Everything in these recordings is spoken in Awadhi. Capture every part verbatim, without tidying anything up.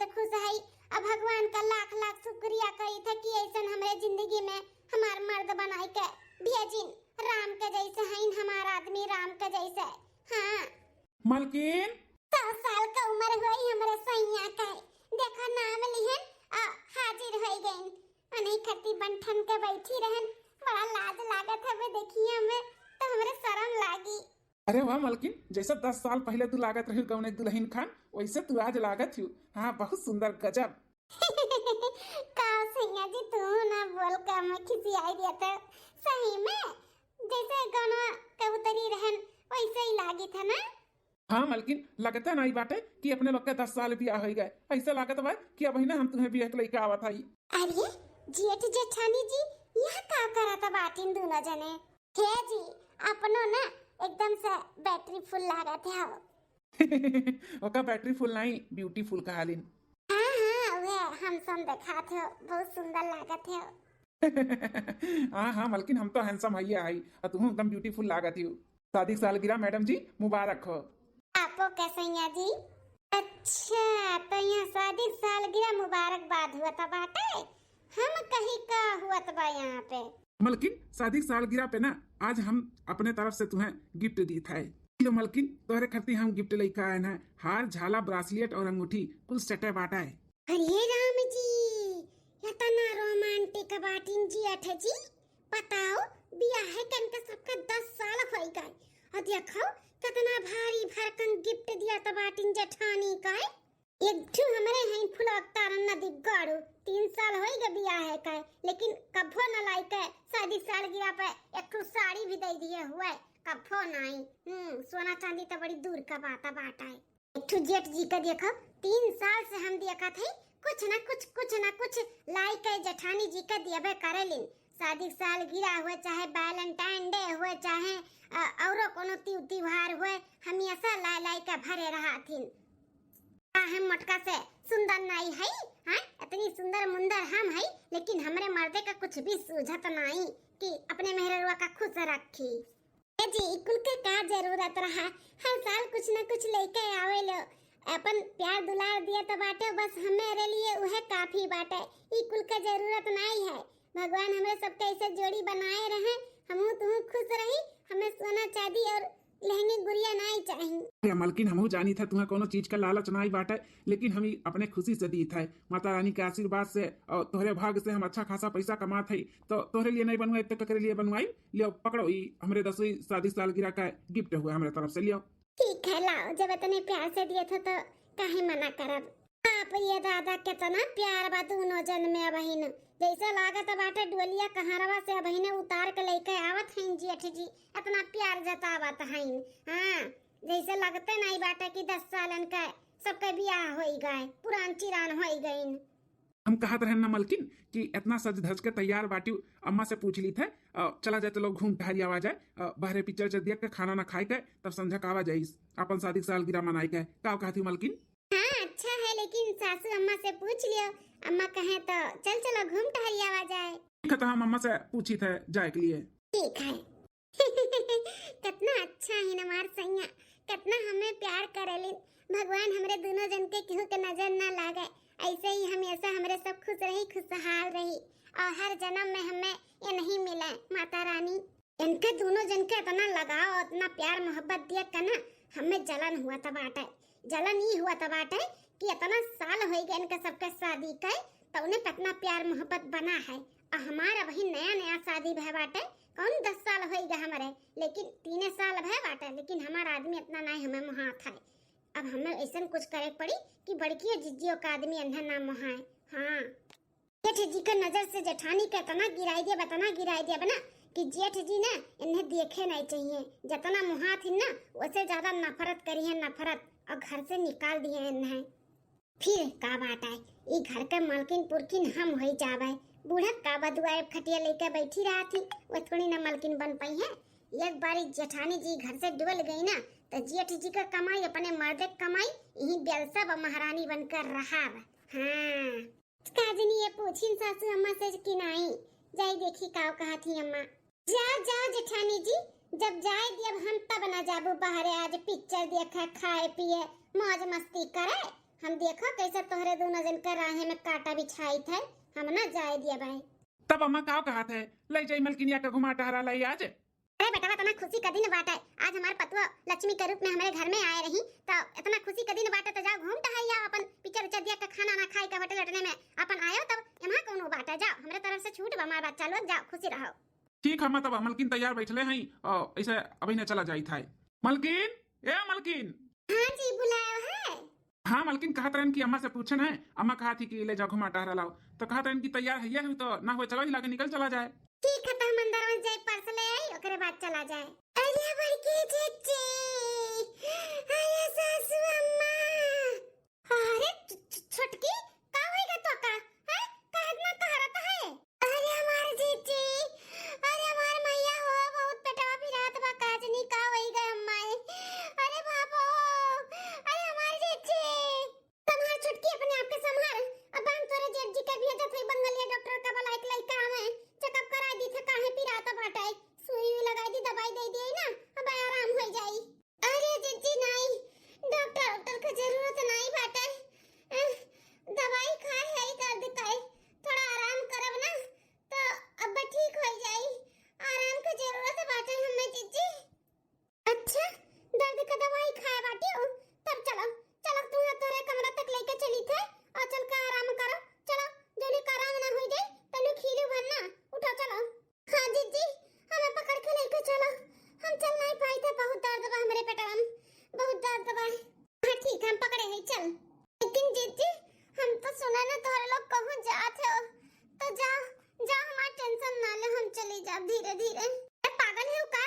खुश हई। अब भगवान का लाख लाख शुक्रिया करी था कि ऐसन हमरे जिंदगी में हमार मर्द बनाई के भेजिन। राम के जैसे हईन हमार आदमी, राम के जैसे। हाँ। मलकिन। सौ साल का उम्र होई हमरे सैया के। देखो नाम लिहन आ हाजिर होई गईन। अनही खती बन ठन के बैठी रहन। बड़ा लाज लागत हवे देखिए में, तो हमरे शरम लागी। अरे वाह मलकिन, जैसे दस साल पहले तू लागत रही गौने दुल्हन खान, वैसे तू आज लागत हियो। हाँ, बहुत सुंदर, गजब। का सैया जी, तू ना बोल के मैं खिसियाई दिया तो सही में जैसे गौनवा के उतरी रहन वैसे ही लागी था ना। हाँ मलकिन, लगता नहीं बाटे कि अपने लोग के दस साल बियाह होई गए। ऐसा लागत बा कि अबहिने हम तुम्हें बियाह के लइके आवत हई। अरे जेठ जेठानी जी, यह का करत बाटिन दोनों जने? हे जी, अपनो ना एकदम से बैटरी फुल लागत है। ओका बैटरी फुल नहीं, ब्यूटीफुल कहालिन। हाँ हाँ, वह हम सब देखात हो, बहुत सुंदर लागत है। हाँ हाँ मलकिन, हम तो हैंडसम हइये हई, और तुहू एकदम ब्यूटीफुल लागत हियो। शादी सालगिरह मैडम जी, मुबारक हो। आपो के सैया जी। अच्छा, तो यहाँ शादी सालगिरह मुबारकबाद हुआ था बाटे, हम कही का हुआ था बा यहाँ पे। मलकिन, शादी सालगिरह पे ना आज हम अपने तरफ से तुम्हें गिफ्ट दी था। लो मलकिन, तोहरे खातिर हम गिफ्ट लेके आए हैं, हार, झाला, ब्रासलेट और अंगूठी, कुल सेटे बाटा है। अरे राम जी, इतना रोमांटिक बाटिन जी अठ जी। बताओ, बियाह है कनका सबका दस साल होई गए, और देखो कितना भारी भरकम गिफ्ट दिया त बाटिन जेठानी का। एक ठू हमरे हैं फुलौकतारन नदी गाड़ू, तीन साल होई गए बियाह है का, लेकिन कभो न लाई के शादी सालगिरह पे एक ठू साड़ी भी दे दिए हुए, कभो नाई। हम्म, सोना चांदी तो बड़ी दूर का बात बाटा है। एक ठू जेठ जी का देखो, तीन साल से हम देखत हई, कुछ ना कुछ, कुछ ना कुछ लाई के जेठानी जी का दियबे करेलिन। शादी सालगिरह हुए, चाहे वैलेंटाइन डे हुए, चाहे, अ, औरो कोनो ति-, त्योहार हुए, हमेशा लाई लाई के भरे रहथिन। का हम मोटका से सुंदर नाई हई? हाँ, इतनी सुंदर मुंदर हम हई, लेकिन हमरे मर्दे का कुछ भी सूझत नाई कि अपने मेहररुआ का खुश रखी। ए जी, ई कुल के का जरूरत रहा? हर साल कुछ न कुछ लेके आवे लो। अपन प्यार दुलार दिया त बाटे, बस हमरे लिए उहे काफी बाटे। ई कुल के जरूरत नाई है। भगवान हमरे सबके ऐसे जोड़ी बनाए रहे, हमहू तुहू खुश रही, हमें सोना चांदी और लहंगे गुड़िया नाई चाही। अरे मलकिन, हमहू जानी था तुम्हें कोनो चीज का लालच नाई बाटे, लेकिन हम ई अपने खुशी से दी था। माता रानी के आशीर्वाद से और तोहरे भाग से हम अच्छा खासा पैसा कमात हई, तो तोहरे लिए नहीं बनवाई तो केकरे लिए बनवाई? लियो पकड़ो, ई हमरे दसवीं शादी सालगिरह का गिफ्ट हुआ हमरे तरफ से, लियो। ठीक है, लाओ, जब इतने प्यार से दिए थे तो काहे मना करब। बाप रे दादा, कितना प्यार बा दोनों जन में अबहिन। जैसे लागत बाटे डोलिया कहारवा से अबहिने उतार के लेके आवत हईन जेठ जी, इतना प्यार जतावत हईन। हाँ, जैसे लगते नहीं बाटे कि दस सालन का सबके बियाह होई गए, पुरान चिरान होई गईन। हम कहत रहन ना मलकिन कि इतना सज धज के तैयार बाटिउ, अम्मा से पूछ ली थे, अ, चला जाए तो लोग घूम टहरी आवा जाए, अ, बाहरे पिक्चर उच्चर देख के खाना ना खाए के, तब संझा का आवा जाइस अपन शादी के सालगिरह मनाए के। का कहत ही मलकिन? हाँ, अच्छा है, लेकिन सासू अम्मा से पूछ लियो, अम्मा कहे तो चल चलो घूम टहरी आवा जाए। ठीक है, तो हम अम्मा से पूछी थे जाए के लिए। ठीक है। कितना अच्छा है हमार सैया, कितना हमें प्यार करेलिन। भगवान हमरे दोनों जन के केहू के नजर ना लागे, ऐसे ही हमेशा हमरे सब खुश रही, खुशहाल रही और हर जन्म में हमें ये नहीं मिले माता रानी। इनके दोनों जन के इतना लगाव, इतना प्यार मोहब्बत दिया के ना हमें जलन हुआ था बाटे। जलन ई हुआ था बाटे कि इतना साल होई गए इनके सबके शादी के, तो उन्हें कितना प्यार मोहब्बत बना है। और हमार अबही नया नया शादी भय बाटे, कौन दस साल होई गए हमारे, लेकिन तीने साल भय बाटे, लेकिन हमार आदमी इतना नहीं हमें मोहात है। अब हमें ऐसन कुछ करे पड़ी कि बड़कियों जिज्जियों का आदमी अन्हे ना मोहाए। हाँ, जेठ जी के नजर से जेठानी के इतना गिराई दिया, इतना गिराई दिया बना कि जेठ जी ना इन्हें देखे नहीं चाहिए। जितना मोहात ही ना, उससे ज्यादा नफरत करिए, नफरत, और घर से निकाल दिए इन्हें। फिर का बात है, ई घर के मालकिन पुरखिन हम होई जाबे। बूढ़ा का बदुआ खटिया लेके बैठी रहा थी, वो थोड़ी ना मालकिन बन पाई है। एक बारी जेठानी जी घर से डोल गई ना, तो जेठ जी का कमाई, अपने मर्दे के कमाई, यही बेलसा बा महारानी बनकर रहा। हाँ। काजनी ये पूछिन सासू अम्मा से कि नाई, जाई देखी का कहा थी अम्मा। जाओ, जाओ जेठानी जी, जब जाए दियब हम तब ना जाबू बाहरे, आज पिक्चर देखे, खाए पिए, मौज मस्ती करे। हम देखो कैसे तोहरे दोनों जन के राहे में कांटा बिछाइत है, हम ना जाए दिया भाई। तब अम्मा का कहत है, ले जाई मलकिनिया के घुमा टहरा लाई आज। अरे बेटवा, इतना खुशी का दिन बाटे, आज हमार पतुआ लक्ष्मी के रूप में हमारे घर में आए रही, तो इतना खुशी का दिन बाटे, तो जाओ घूम टहल आओ, अपन पिक्चर उच्चर दिया के खाना ना खाए के होटल वोटले में अपन आयो, तब यहाँ कौनो बाटे, जाओ हमरे तरफ से छूट बा हमार बच्चा लोग, जाओ खुशी रहो। ठीक है, मैं तब मलकिन तैयार बैठले हई, अ, ऐसे अभी ने चला जाइत है। मलकिन, ए मलकिन। हाँ जी, बुलायो है। हाँ मलकिन, कहत रहन कि अम्मा से पूछन है, अम्मा कहा थी कि ले जाओ घुमा टहरा लाओ, तो कहत रहन कि तैयार है, ये तो ना हुए, चलो हिला के निकल चला जाए। ठीक है, तो हम अंदर में जाए, पर्स ले आई, ओकरे बाद चला जाए। अरे बड़की जीजी, अरे सासू अम्मा। अरे छ-, छ-, छोटकी, का होइगा तो का? हैं? का इतना कहरत है? अरे हमार जीजी, अरे हमार मैया हो, बहुत पेटवा पिरात बा, काजनी का होइगा अम्मा? अरे बाबो, अरे हमार जीजी। संभार छोटकी, अपने आप के संभार। अब हम तोरे जेठ जी के भेजत हई बंगलिया डॉक्टर का, बुलाए के लइका आवे, चेकअप करा दी थे, काहे पिरात बाटे, सुई उई लगाई दी, दवाई दे दिए ना, अब आराम हो जाई। अरे जीजी नाई, डॉक्टर डॉक्टर के जरूरत नाई बाटे। अ, दवाई खाए है दर्द के, थोड़ा आराम करब ना तो अब ठीक हो जाई। आराम के जरूरत बाटे हमें जीजी। अच्छा, दर्द के दवाई खाए बाटी हो? तब चलो, चलो तू तोरे कमरा तक लेके चली थे और चल के आराम करो। चलो, जौने का आराम ना हो जाए तनु खीलू भर ना, उठो चलो। हाँ जीजी, हमें पकड़ के लेके चलो, हम चल नहीं पाई थे, बहुत दर्द बा हमरे पेटवा में, बहुत दर्द बा। हाँ ठीक, हम पकड़े हैं, चल। लेकिन जीजी, हम तो सुना ना तोहरे लोग कहूँ जात हो, तो जा, जा, हमार टेंशन ना ले, हम चली जाब धीरे धीरे। ए पागल हो का?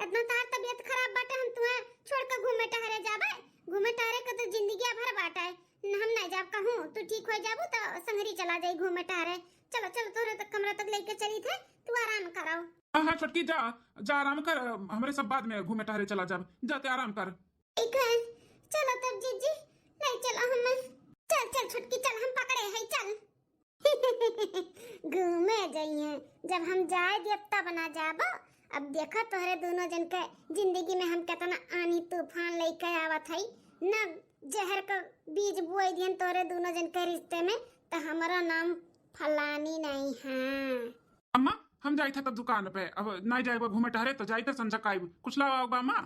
इतना तार तबीयत खराब बाटे, हम तुम्हें छोड़ के घूमे टहरे जाबे? घूमे टहरे के तो जिंदगी भर बाटे, हम नहीं जाब कहूँ, तू ठीक हो जाबू तो संगरी चला जाई घूमे टहरे। चलो चलो, तोहरे तक कमरा तक लेके चली थे, तू आराम कराओ। हाँ हाँ छोटकी, जा, जा आराम कर, हमरे सब बाद में घूमे टहरे चला जाब, जा ते आराम कर। ठीक है, चलो तब जीजी, ले चलो हमें। चल चल छोटकी चल, हम पकड़े है, चल। घूमे जइहे, जब हम जाए देब तब ना जाबो। अब देखो तोहरे दोनों जन के जिंदगी में हम कितना आनी तूफान लेके आवत हई, ना जहर का बीज बोए दिहन तोहरे दोनों जन के रिश्ते में, तो हमारा नाम फलानी नहीं है। अम्मा, हम जाइत है तब दुकान पे, अब नहीं जाए घूमे टहरे तो जाइत है संझा का आइब। कुछ लावा बा अम्मा?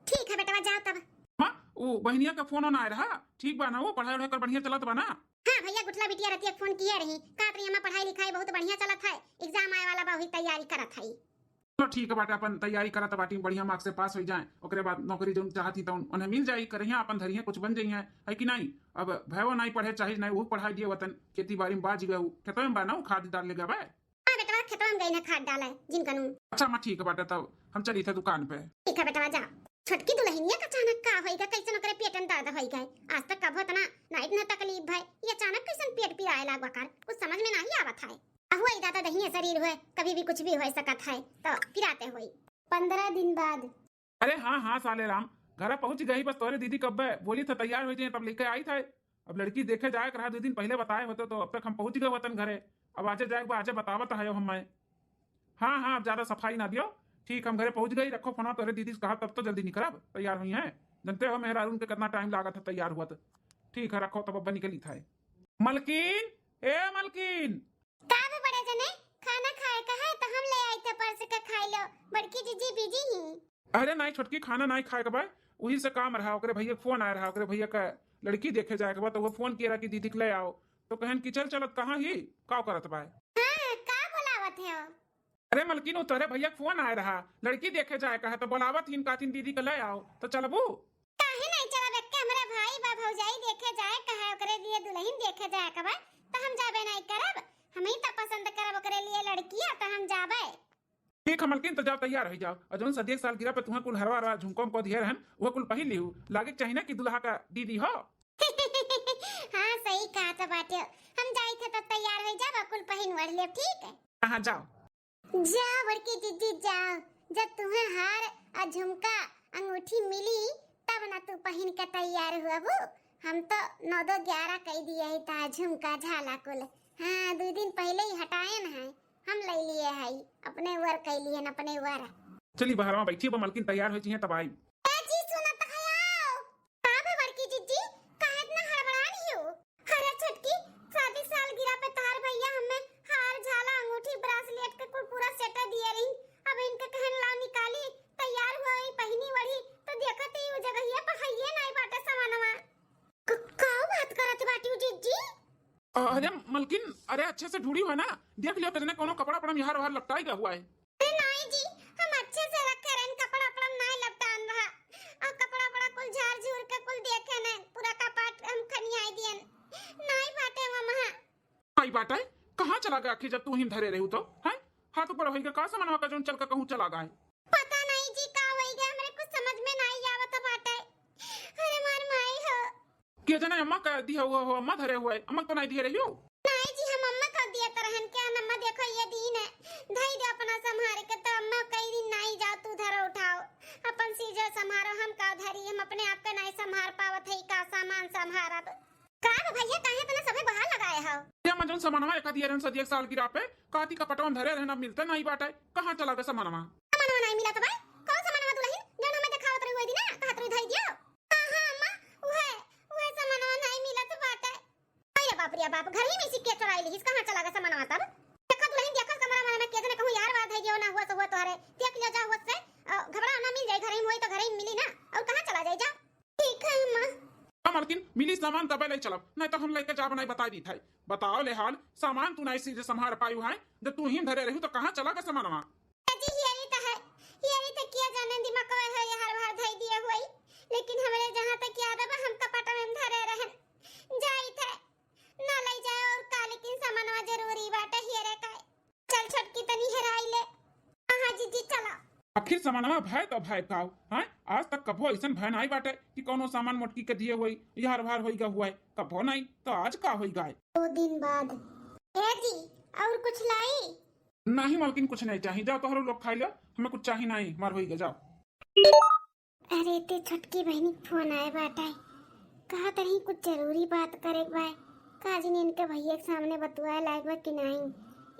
ठीक है बेटवा, जाओ तब। माँ, वो बहिनिया का फोन ना आए रहा, ठीक बा ना, वो पढ़ाई वढ़ाई कर बढ़िया चलत बा ना? हाँ भैया, गुठला बिटिया रतिया फोन किए रही, कहत रही अम्मा पढ़ाई लिखाई बहुत बढ़िया चलत है, एग्जाम आए वाला बा, वही तैयारी करत है। चलो ठीक बाटे, अपन तैयारी करत बाटी, बढ़िया मार्क्स से पास हो जाए, ओकरे बाद नौकरी जौन चाहत ही तौन उन्हें मिल जाई, करिया अपन धरिया कुछ बन जाइए, है कि नहीं? अब भयो नहीं पढ़े चाहे नहीं, वो पढ़ाई दिए वतन, खेती बाड़ी में बाज गए, खेतवे में बा ना, वो खाद डाल ले गए। हाँ बेटवा, खेतवा में गई ना खाद डाले, जिनका नू। अच्छा माँ, ठीक बाटे, तब हम चली थे दुकान पे। ठीक है बेटवा, जा। छोटकी दुल्हनिया का अचानक का होई गए, कैसन ओकरे पेट में दर्द होई गए? आज तक कभो इतना नाइट न तकलीफ भय, ये अचानक कैसन पेट पिराए लाग बकार, कुछ समझ में नहीं आवत है। अहुआ ई दादा दहिया शरीर हुए, कभी भी कुछ भी हो सकत है, तो पिराते होई। पंद्रह दिन बाद। अरे हाँ हाँ साले राम, घर पहुँच गई, बस तोरे दीदी कब बोली था तैयार हो जाए तब लेके आई था। अब लड़की देखे जाए के रहा, दो दिन पहले बताए होते तो अब तक हम पहुँच गए होतन घरे। अब आजे जाए के बा, आजे बतावत है हम मैं। हाँ हाँ, अब ज्यादा सफाई ना दियो। ठीक, हम घरे पहुँच गई, रखो फोन, तोरे दीदी से कहा तब तो जल्दी निकलब, तैयार हुई है। जानते हो मेहरारून के कितना टाइम लागत है तैयार हुआ तो। ठीक है, रखो तब अब निकली था। मलकिन, ए मलकिन। का बे बड़े जने, खाना खाए का है तो हम ले आई थे परस के खाई लो, बड़की जीजी बिजी ही। अरे नाई छोटकी, खाना नाई खाए के बा, वही से काम रहा, ओकरे भैया के फोन आए रहा, ओकरे भैया का लड़की देखे जाए के बा, तो वो फोन किया रहा कि दीदी के ले आओ, तो कहन कि चल चलत कहाँ ही, का करत बा? हाँ, का बोलावत है? अरे मलकिन, वो तोहरे भैया के फोन आए रहा, लड़की देखे जाए का है, तो बोलावत ही, कहथिन दीदी के ले आओ, तो चलबू? काहे नहीं चलब, एक्के हमरे भाई बा, भौजाई देखे जाए का है, ओकरे लिए दुल्हन देखे जाए का बा, तो हम जाबे नहीं करब, हम ही तो पसंद करब ओकरे लिए लड़किया, तो हम जाबे। ठीक है मलकिन, तो जाओ तैयार हो जाओ, और जौन सदिया के सालगिरह पे तुहा कुल हरवा हरवा झुमको उमको दिए रहन, वो कुल पहिन लिहू, लागे के चाही ना कि दुल्हा का दीदी हो। हाँ सही कहा तो बाटे, हम जाई थे तब तैयार हो जाब, कुल पहिन ओढ़ लेब, ठीक है? हाँ हाँ, जाओ। जा बड़की जीजी जाओ, जब तुम्हें हार आ झुमका अंगूठी मिली तब ना तू पहिन के तैयार हुआ बू। हम तो नौ दो ग्यारह कह दिए ही ता झुमका झाला कुल। हाँ, दो दिन पहले ही हटाए न है, हम ले लिए है, अपने वर कह लिए न, अपने वर। चली बहरवा बैठी, अब मलकिन तैयार हो चाहिए तब आई। ए जी सुनत है आओ। का बे बड़की जीजी, काहे इतना हड़बड़ा रही हो? अरे मलकिन, अरे अच्छे से ढूढ़ी है ना, देख लियो कितने कोनो कपड़ा वपड़ा में यार वार लपटाई गवा है। अरे नाई जी, हम अच्छे से रखे रहन, कपड़ा वपड़ा नाई लपटान रहा। और कपड़ा वपड़ा कुल झार झूर के कुल देखे न, पूरा कपाट हम खनियाई दियन। नाई बाटे मम्मा। नाई बाटे? कहाँ चला गया आखिर जब तू ही धरे रहू तो? हैं? हाथ ऊपर होई के का समनवा का जौन चल के कहूँ चला गए? पता नहीं जी का होई गए, हमरे कुछ समझ में नाई आवत बाटे। अरे मार माई हो। के जने अम्मा का दिया हुआ हो, अम्मा धरे हुए, अम्मा तो नाई दिए रही हो। नाई जी, हम अम्मा का दिया तरहन के अन अम्मा देखो ये दिन है, धई दे अपना संभारे के, तो अम्मा कई दिन नाई जाओ, तू धरो उठाओ, अपन सीजो संभारो, हम का धरी, हम अपने आप के नाई संभार पावत है, का सामान संभारब? का बा भैया, काहे इतना सभे बहार लगाए हो? ये अम्मा जौन सामानवा एक दिए रहन सदिया के सालगिरह पे, काती का पटवन धरे रहन, अब मिलते नाई बाटे, कहाँ चला गए सामानवा? सामानवा नाई मिला तो भाई, कौन सामानवा दुल्हन, जौन हमें देखावत रही हुई दिन ना, कहत रही धई दियो। हाँ, हाँ, अम्मा, उहे, उहे सामानवा नाई मिला तो बाटे। अरे बाप रे बाप, घर ही में से के चुराई लिहिस, कहाँ चला गए सामानवा तब? देखा दुल्हन, देखा कमरा में के जने कहूँ यार वार धई दियो ना हुआ से हुआ तोहरे, देख लियो जा हुआ से, अ, घबरा ना मिल जाए, घर ही में होई तो घर ही में मिली ना, और कहाँ चला जाए जा? ठीक है अम्मा। हाँ मलकिन, मिली सामान तबे ले चलब, नहीं तो हम लेके जाब नहीं बताई दी था। बताओ ले हाल, सामान तू नहीं सीधे संभार पायु है, जब तू ही धरे रहू तो कहाँ चला गए सामानवा? जी, हियरी त है, हियरी त किया जाने दिमाग में है, हर बार धई दिए हुई, लेकिन हमरे जहाँ तक याद बा, हम कपाट में धरे रहन। जाई थे, ना ले जाए और का, लेकिन सामानवा जरूरी बाटे हियरे का। चल छोटकी तनी हेराई ले। हाँ, हाँ, जीजी, चला। आखिर सामानवा भय तो भय काव, हैं? आज तक कभो ऐसन भय नाई बाटे कि कौनो सामान मोटकी के दिए हुई, यार भार होई गा हुआ है, कभो नाई, तो आज का होई गा है? दो दिन बाद। ए जी, और कुछ लाई? नाही मलकिन, कुछ नहीं चाहिए, जाओ तोहरो लोग खाई लो, हमें कुछ चाहिए नहीं, हमार होई गा, जाओ। अरे ते छोटकी बहिनी के फोन आए बाटे, कहा तरही कुछ जरूरी बात करे के बाय। का जाने इनके भैया के सामने बतुआए लायक बा कि नहीं।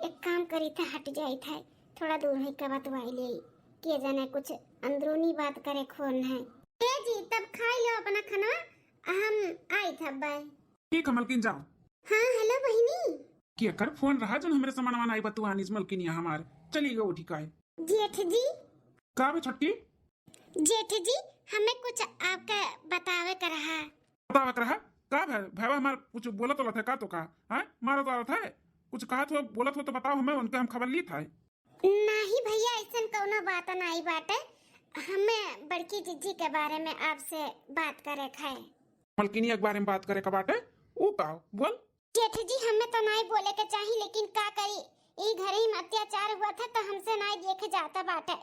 एक काम करी था, हट जाई था, थोड़ा दूर होई के बतुआई ले, के जाने कुछ अंदरूनी बात करे के फोन है। ए जी, तब खाई लो अपना खाना, हम आई था बाय। ठीक है मलकिन, जाओ। हाँ, हेलो बहिनी। केकर फोन रहा जौन हमरे सामानवा नाई बतुआनिस मलकिनिया हमार? चली गो उठी काहे? जेठ जी। का बे छोटकी? जेठ जी, हमें कुछ आपका बतावे का रहा। बतावे का रहा? का भय? भयवा हमार कुछ बोलत बोलत है का तो का? हाँ? मारत वारत है? कुछ कहत हो, बोलत हो तो बताओ हमें, उनके हम खबर ली था। नाही भैया, ऐसन कौनो बात नाई बाटे। हमें बड़की जिज्जी के बारे में आपसे बात करे के है। मलकिनिया के बारे में बात करे का बाटे? ऊ का? बोल। जेठ जी, हमें तो नाई बोले के चाही, लेकिन का करी, ई घरे में अत्याचार हुआ था तो हमसे नाई देखे जाता बाटे।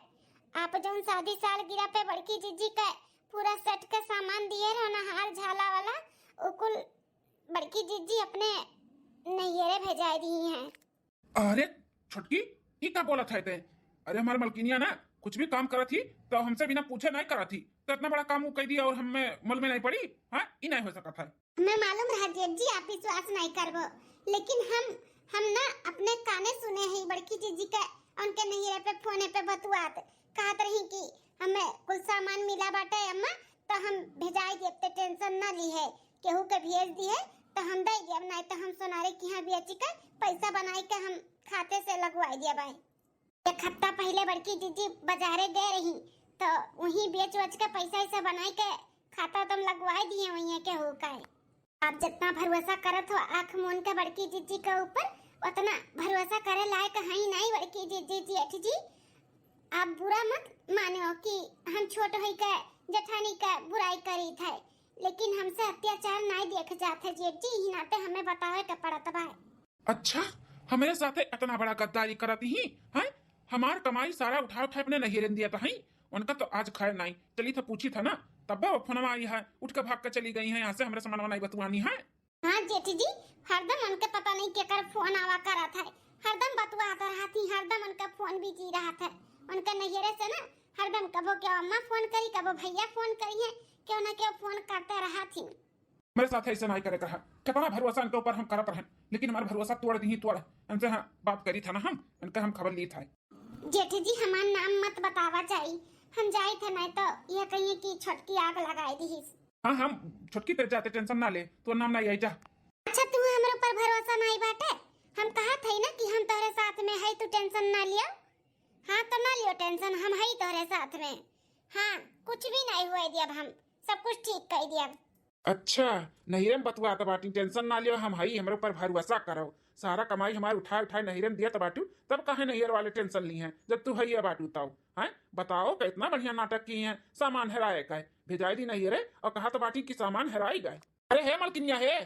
आप जौन शादी सालगिरह पे बड़की जिज्जी के पूरा सेट के सामान दिए रहो ना, हार झाला वाला, उ कुल बड़की जिज्जी अपने नैहरे भेजाए दी हैं। अरे छोटकी, ई का बोलत है ते? अरे हमार मलकिनिया ना कुछ भी काम करत ही तो हमसे बिना पूछे नहीं करत ही, तो इतना बड़ा काम वो कह दिया और हमें मालूम नहीं पड़ी? हाँ, ई नहीं हो सकत है। हमें मालूम रहा जेठ जी, आप विश्वास नहीं करबो, लेकिन हम हम ना अपने काने सुने ही बड़की जिज्जी के, उनके नैहरे पे फोने पे बतुआत कहत रही कि हमें कुल सामान मिला बाटे अम्मा, तो हम भेजाई देब, ते टेंशन ना ली है, केहू के भेज दी है तो हम दे देब, नहीं तो हम सोनारे के यहाँ बेची के पैसा बनाई के हम खाते से लगवाई देब। एक हफ्ता पहले बड़की जिज्जी बाजारे गए रही, तो वहीं बेच वच के पैसा ऐसा बनाई के खाता तुम लगवाई दिए वहीं केहू का। आप जितना भरोसा करत हो आँख मून के बड़की जिज्जी के ऊपर, उतना भरोसा करे लायक है नहीं बड़की जिज्जी, जेठ जी। आप बुरा मत मानो कि हम छोट होई के जेठानी के बुराई करी थे, लेकिन हमसे अत्याचार नहीं देख जात है जेठ जी, यही नाते हमें बतावे के पड़त बा। अच्छा, हमरे साथे इतना बड़ा गद्दारी करत ही हैं? हमार कमाई सारा उठा उठा अपने नैहरे दिया था, हैं? उनका तो आज खैर नहीं। चली था पूछी था ना, तब वो फोनवा आई है, उठ के भाग के चली गई है यहाँ से, हमरे सामानवा नहीं बतुआनी है। हाँ जेठ जी, हरदम उनके पता नहीं केकर फोन आवा करत है, हरदम बतुआत रहत ही, हरदम उनका फोन बिजी रहत है। उनके नैहरे से ना हरदम कबो के अम्मा फोन करी, कबो भैया फोन करी है, केहू ना केहू फोन करते रहत ही। मेरे साथ ऐसे नहीं करे कहा, कितना भरोसा इनके ऊपर हम करत रहन, लेकिन हमारा भरोसा तोड़ दी, तोड़। इनसे हाँ, बात करी था ना हम, इनका हम खबर ली था। जेठ जी, हमार नाम मत बतावा जाई, हम जाई थे, नहीं तो यह कहिए कि छोटकी आग लगाई दी। हाँ, हम छोटकी तेरे जाते टेंशन ना ले, तो नाम ना आई जा। अच्छा, तू हमारे ऊपर भरोसा नहीं बाटे, हम कहा थे ना कि हम तोरे साथ में है, तू टेंशन ना लियो। हाँ, तो ना लियो टेंशन, हम है तोरे साथ में। हाँ, कुछ भी नहीं हुए दियब, हम सब कुछ ठीक कर दियब। अच्छा, नहिरे में बतुआत बाटी, tension ना लियो, हम हई, हमरे ऊपर भरोसा करो। सारा कमाई हमार उठाए उठाए नहिरे में दियत बाटू, तब काहे नहिरे वाले tension ली हैं, जब तू हइया बाटू तब, हैं? बताओ, कितना बढ़िया नाटक की हैं, सामान हेराए का है, भेजाई दी नहिरे और कहा तो बाटी कि सामान हेराई गए। अरे हे मलकिनिया हे।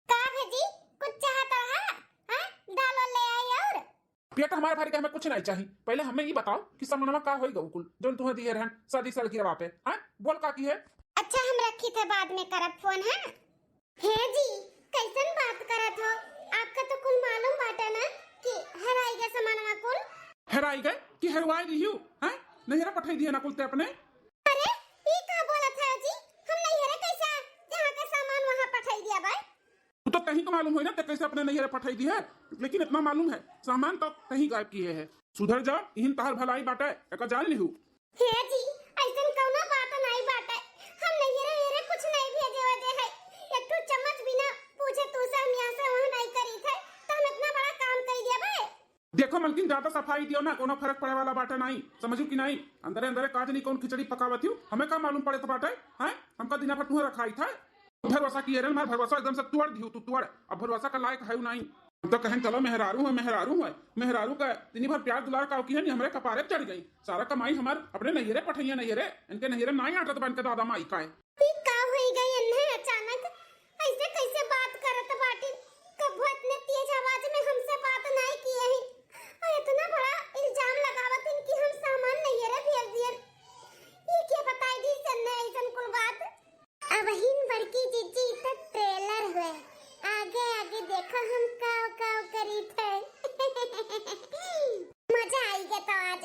का भेजी, कुछ चाहत रहा? हैं? दाल वाल ले आई और? पेट हमारे भर के हमें कुछ नहीं चाहिए, पहले हमें ये बताओ कि सामानवा का होई गऊ कुल, जौन तुम्हें दिए रहन शादी सालगिरह पे, हैं? बोल का की है? अच्छा, हम रखी थे, बाद में करब फोन, है? हे जी, कैसन बात करत हो? आपका तो कुल मालूम बाटे ना कि हेराई गए सामानवा कुल। हेराई गए कि हेरवाई दिहियो, हैं? नहिरे पठाई दिए ना कुल ते अपने। अरे, ई का बोलत है जी? हम नहिरे कैसे, जहाँ का सामान वहाँ पठाई दिया बाय? तू तो कहीं का मालूम होई ना, ते कैसे अपने नहिरे पठाई दिए, लेकिन इतना मालूम है, सामान तो कहीं गायब किए है। सुधर जा, इहिन तहार भलाई बाटे, एका जान लिहू। हे जी, ऐसन कौनो बात नहीं बाटे। हम नहिरे नहिरे कुछ नहीं भेजे वजे है। एक ठो चम्मच बिना पूछे तू से हम यहाँ से वहाँ नहीं करी थे, तो हम इतना बड़ा काम कर दिया बे। देखो मलकिन, ज्यादा सफाई दियो ना, कोनो फर्क पड़े वाला बाटे नहीं, समझू कि नहीं? अंदरे अंदरे काज नहीं, कौन खिचड़ी पकावत हूँ, हमें का मालूम पड़े तो बाटे, हैं? हमका दिना भर तुहे रखाई था। भरोसा किए रहन, हमार भरोसा एकदम से तोड़ दिहू तू, तोड़। अब भरोसा का लायक है नहीं। हम तो कहेन चलो मेहरारू है, मेहरारू है, मेहरारू का इतनी भर प्यार दुलार का की है नहीं, हमरे कपारे चढ़ गई। सारा कमाई हमार अपने नैहरे पठैया, नैहरे, इनके नैहरे ना आटत बन के दादा माई का है। ई का होई गई इन्हें अचानक? ऐसे कैसे बात करत बाटिन? कबो इतने तेज आवाज में हमसे बात नहीं किए हैं और इतना बड़ा इल्जाम लगावत हैं कि हम सामान नैहरे भेज दिए। ई के बताई दी सन्ने ऐसन कुल बात? अबहिन बड़की जीजी त trailer हुए, आगे आगे देखो हम काव काव करी थे। मजा आई गया तो आज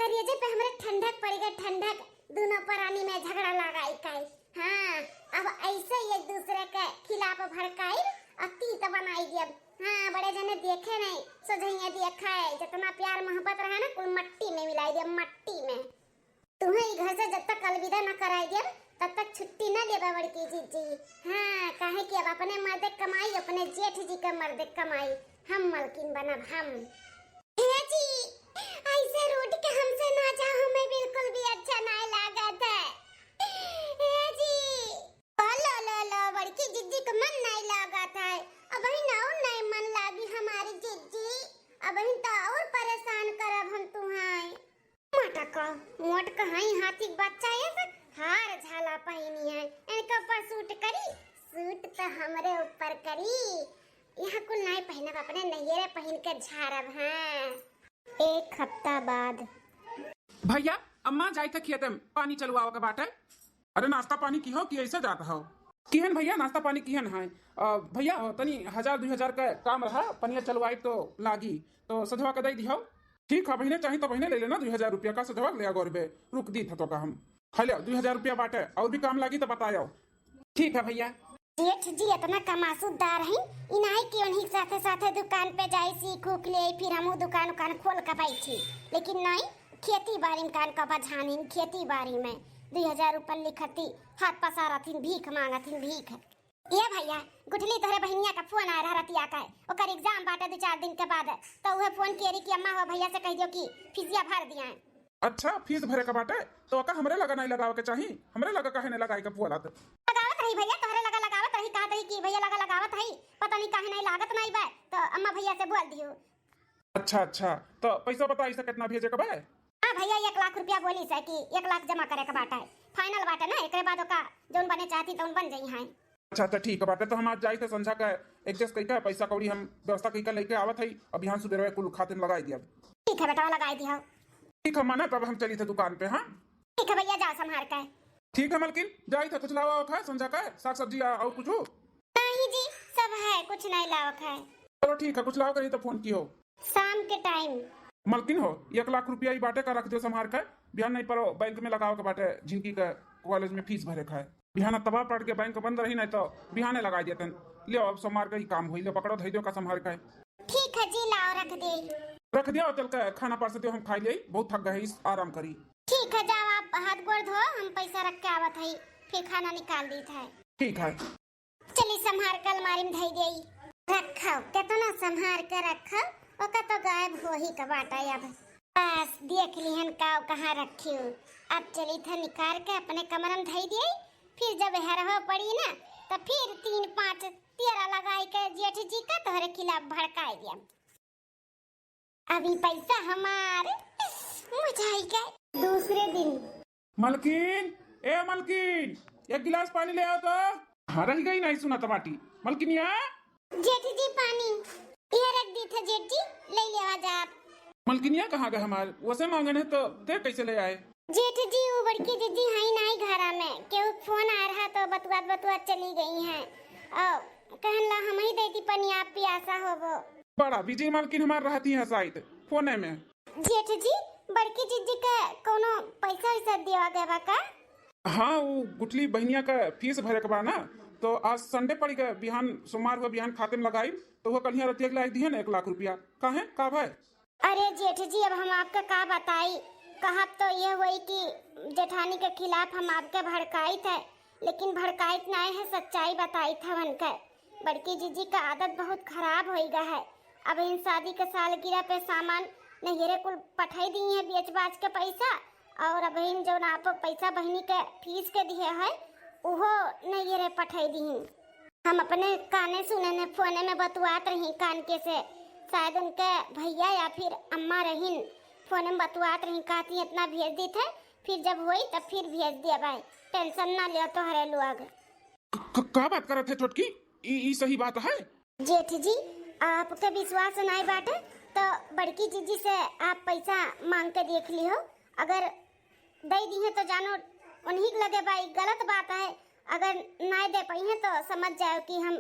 करेजे पे हमरे ठंडक पड़ी गई, ठंडक। दोनों परानी में झगड़ा लगाई काई। हाँ, अब ऐसे ही एक दूसरे के खिलाफ भड़काई और तीत बनाई दिया। हाँ, बड़े जने देखे नहीं, सोझैया देखा है, जितना प्यार मोहब्बत रहे ना, कुल मट्टी में मिलाई दिया, मट्टी में। तुम्हें ई घर से जब तक अलविदा न कराई दिया, तब तक छुट्टी न देबा बड़की जीजी। हाँ, काहे कि अब अपने मर्दे कमाई, अपने जेठ जी के मर्दे कमाई, हम मलकिन बनब हम। हे जी, ऐसे रूठ के हमसे ना जाओ, हमें बिल्कुल भी अच्छा नहीं लागत है। हे जी। ओ लो लो लो, बड़की जिज्जी के मन नहीं लागत है। अबहिन और नहीं मन लागी हमारी जिज्जी, अबहिन तो और परेशान करब हम तुहाई। मटका, मोट कहाई हाथी के बच्चा, ये सब हार झाला पहिनी है, इनके ऊपर सूट करी, सूट तो हमरे ऊपर करी। यहाँ कुल नहीं पहनब, अपने नैहरे पहन के झारब। हाँ। एक हफ्ता बाद। भैया, अम्मा जाई थे खेते में, पानी चलवाओ के बाटे। अरे नाश्ता पानी की हो कि ऐसे जात हो? किहन भैया, नाश्ता पानी किहन है? अ, भैया, तनी हजार दुई हजार का काम रहा, पनिया चलवाई तो लागी, तो सधवा के दे दिहो। ठीक है बहिने, चाही तो बहिने ले लेना दुई हजार रुपया का सधवा ले गोरबे, रुक दी था तो का हम। हेलो, दुई हजार रुपया बाटे, और भी काम लागी तो बतायो। ठीक है भैया। जेठ जी इतना कमासुदार हैं, इनाई के उन्हीं साथे साथे दुकान पे जाई, सीख उख ले, फिर हमहू दुकान उकान खोल के बैठी। लेकिन नहीं, खेती बारी में कान का बझानिन, खेती बारी में दुई हजार ऊपर लिखती, हाथ पसारथिन, भीख मांगथिन, भीख। ए भैया, गुठली तोहरे बहिनिया का फोन आए रहा रतिया का, ओकर exam बाटे दो चार दिन के बाद, तो उहे फोन किए रही कि अम्मा हो भैया से कह दियो कि फीसिया भर दिया है। अच्छा, फीस भरे का बाटे, तो ओका हमरे लगा नहीं लगावे के चाही, हमरे लगा काहे नहीं लगाए के बोलत? लगावत रही भैया, तोहरे लगा लगावत रही, कहत रही कि भैया लगा लगावत रही, पता नहीं काहे नहीं लागत नहीं बा, तो अम्मा भैया से बोल दियो। अच्छा, अच्छा, तो पैसा बता, ऐसा कितना भेजे के बा? हाँ भैया, एक लाख रुपया बोली से कि एक लाख जमा करे के बाटे, final बाटे ना, एकरे बाद ओका जौन बने चाहती तौन बन जाई हैं। अच्छा, अच्छा, ठीक है बाटे, तो हम आज जाई थे संझा का adjust कई का पैसा कौड़ी हम व्यवस्था कई का लेके आवत हई, अब बिहान सुबेरे कुल खाते में लगाई दिया। ठीक है बेटा, लगाई दिया। ठीक है माना, तब हम चली थे दुकान पे। हाँ ठीक है भैया, जाओ संभाल के। ठीक है मलकिन, जाई थे कुछ लावा था संझा का साग सब्जी आ, और कुछ? नहीं जी, सब है, कुछ नहीं लावक है। चलो ठीक है, कुछ लाओ करी तो फोन की हो। शाम के time। मलकिन हो, एक लाख रुपया ही बाटे का रख दो संभाल के, बिहान नहीं पड़ो बैंक में लगाओ के बाटे, झिनकी का कॉलेज में फीस भरे का है। बिहान तबाह पड़ के बैंक बंद रही नहीं तो बिहाने लगा देते। ले अब सोमवार का ही काम होई, ले पकड़ो धई दो का संभाल के। ठीक है जी, लाओ रख दे। रख दिया, चल के खाना पास दो, हम खाई ले, बहुत थक गए, इस आराम करी। ठीक है, जाओ आप हाथ गोड़ धो, हम पैसा रख के आवत हई, फिर खाना निकाल दी था। ठीक है। चली संभार के अलमारी में धई देई। रखो, केतना संभार के रखो, ओका तो गायब हो ही के बाटे अब। बस देख लिहन का कहाँ रखी हूँ। अब चली था निकाल के अपने कमरा में धई देई, फिर जब हरहो पड़ी ना, तो फिर तीन पाँच तेरह लगाई के जेठ जी का तोहरे खिलाफ भड़काई दिया। अभी पैसा हमार, मजा आई गए। दूसरे दिन। मलकिन, ए मलकिन, एक गिलास पानी ले आओ तो। हाँ, रह गई नहीं सुना तबाटी। मलकिनिया। जेठ जी पानी, ये रख दी था जेठ जी, ले लेवा जा आप। मलकिनिया कहाँ गए हमार? वसे मांगन है तो दे कैसे ले आए? जेठ जी, वो बड़की जीजी हई नाई घरा में, केहू के फोन आ रहा तो बतुआत बतुआत चली गई हैं। और कहन ला हम ही देती पनिया, आप पियासा होबो। बड़ा बिजी मालकिन हमार रहती है शायद फोने में। जेठ जी, बड़की जीजी के कोनो पैसा वैसा दिया गया बा का? हाँ, वो गुठली बहनिया का फीस भरे के बा ना, तो आज संडे पड़ी गए, बिहान सोमवार हुआ, बिहान खाते में लगाई, तो वो कल यहाँ रतिया के लाई दिए ना एक लाख रुपया। काहे, का भाई? अरे जेठ जी, अब हम आपका का बताई, कहब तो ये होई कि जेठानी के खिलाफ हम आपके भड़काइत है, लेकिन भड़काइत नाय है, सच्चाई बताइत है उनके। बड़की जीजी का आदत बहुत खराब होई गा है। अब इन शादी के सालगिरह पे सामान नैहरे कुल पठाई दी है, बेच बाच के पैसा, और अब इन जौन आप पैसा बहिनी के फीस के दिए है, उहो नैहरे पठाई दी। हम अपने काने सुने ने, फोने में बतुआत रही कान के से, शायद उनके भैया या फिर अम्मा रहीन, फोने में बतुआत रही, कहती इतना भेज दी थे, फिर जब होई तब फिर भेज दिया भाई, टेंशन ना लियो तोहरे लोग। क-, क-, का बात करत है छोटकी? ई, ई सही बात है? जेठ जी, आपके विश्वास नाई बाटे तो बड़की जीजी से आप पैसा मांग के देख लिहो, अगर दे दी है तो जानो उन्हीं के लगे भाई गलत बात है, अगर नाई दे पाई है तो समझ जाओ कि हम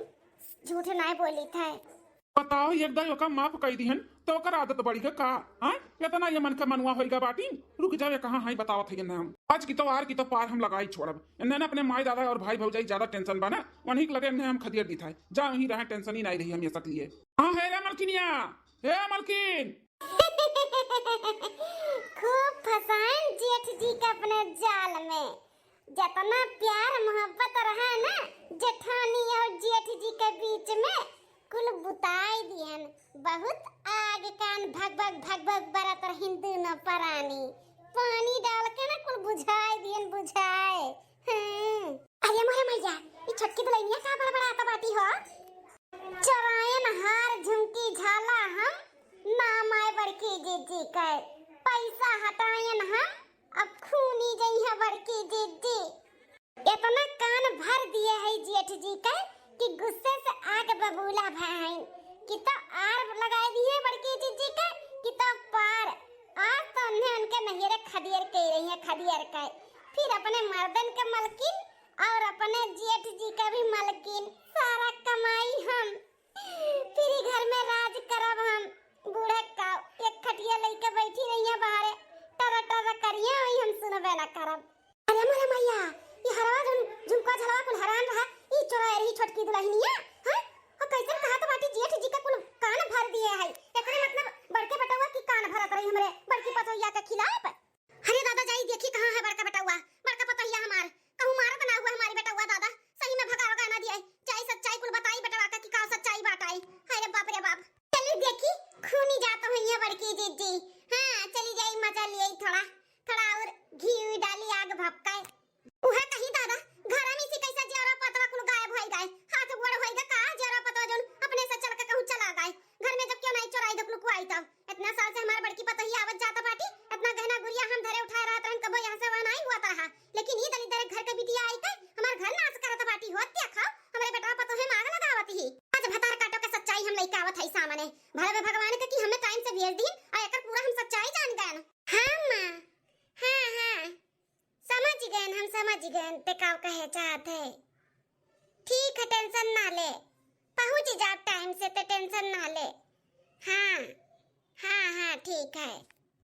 झूठ नाई बोली थे। बताओ, एक दाई ओका माफ कई दिहन, तो ओकर आदत बढ़ी गा का? हाँ? इतना ये मन के मनुआ होई गा बाटी? रुक जाओ, ये कहाँ है, बतावत है ना हम। आज की तो आर की तो पार हम लगाई छोड़ब। इन्हें ना अपने माई दादा और भाई भौजाई ज्यादा टेंशन बा ना, वहीं के लगे इन्हें हम खदेड़ दी था। जा वहीं रहे, टेंशन ही नहीं रही हम ये सक लिए। हाँ, हे रे मलकिनिया, हे मलकिन। खूब फसाइन जेठ जी के अपने जाल में। जतना प्यार मोहब्बत रहा ना जेठानी और जेठ जी के बीच में, कुल बुताई दिहन। बहुत आग कान भग भग भग भग बरत रहिन दुनो परानी। पानी डाल के ना कुल बुझाई दिहन, बुझाए। हाँ। अरे मोरे मैया, ई छोटकी दुल्हनिया का बड़बड़ात बाटी हो? चोरायन हार झुमकी झाला हम, नाम आए बड़की जीजी के। पैसा हटायन हम, अब खूनी जइहे बड़की जीजी। इतना कान भर दिए है जेठ जी के कि गुस्से से आग बबूला भय हैं कि तो आर लगाए दिए बड़की जीजी के कि तो पार। आज तो उन्हें उनके नैहरे खदियर के रही है, खदियर के। फिर अपने मर्दन के मलकिन और अपने जेठ जी के भी मलकिन, सारा कमाई हम। फिर ई घर में राज करब हम। बूढ़ा का एक खटिया लइके बैठी रहिए बाहरे, टर टर करिए, वही हम सुनबे ना करब। अरे मोरे मैया, ई हरवा झुम-, झुमका झलवा कुल हरान रहा, ई चोराए रही छोटकी दुल्हनिया, हैं? और कैसन कहत बाटी जेठ जी का कुल कान भर दिए है। एकरे मतलब बड़के बेटवा की कान भरत रही हमरे बड़की पतोहिया के खिलाफ। अरे दादा, जाई देखी कहाँ है बड़का बेटवा, बड़का पतोहिया हमार। कहूँ मारत ना हुआ हमारी बेटवा दादा, सही में भगाओ गा ना दिए। जाई सच्चाई कुल बताई बेटवा का कि का सच्चाई बाटाई। हाय रे बाप रे बाप। चली देखी, खूनी जात हुई है बड़की जीजी। हाँ, चली जाई, मजा लिए थोड़ा, थोड़ा और घी उई डाली, आग भपकाए। उहे कही दादा, घर में से कैसा जेवरा पतवा कुल गायब होई गए, हाथ गोड़ होई गए का जेवरा पतवा जोन अपने से चल के कहूँ चला गए। घर में जब क्यों नहीं चोराई दे कुल कुआई तब। इतना साल से हमार बड़की पतोहिया आवत जाता बाटी, इतना गहना गुरिया हम धरे उठाए रहत रहन, कबो यहाँ से वहाँ नहीं हुआ रहा, लेकिन ई दलिद्दर घर के बिटिया आई के हमार घर नाश करत बाटी। हो क्या खाओ, हमरे बेटवा पतोहे में आग लगावत ही। आज भतार काटो के सच्चाई हम लइके आवत हई सामने। भले भगवान के कि हमें टाइम से भेज दीन और एकर पूरा हम सच्चाई जान गए। हाँ माँ, हाँ हाँ, समझ गए हम, समझ गए ते का कहे चाहत है। ठीक है, टेंशन ना ले, पहुँच जाब टाइम से ते टेंशन ना ले। हाँ हाँ हाँ, ठीक है।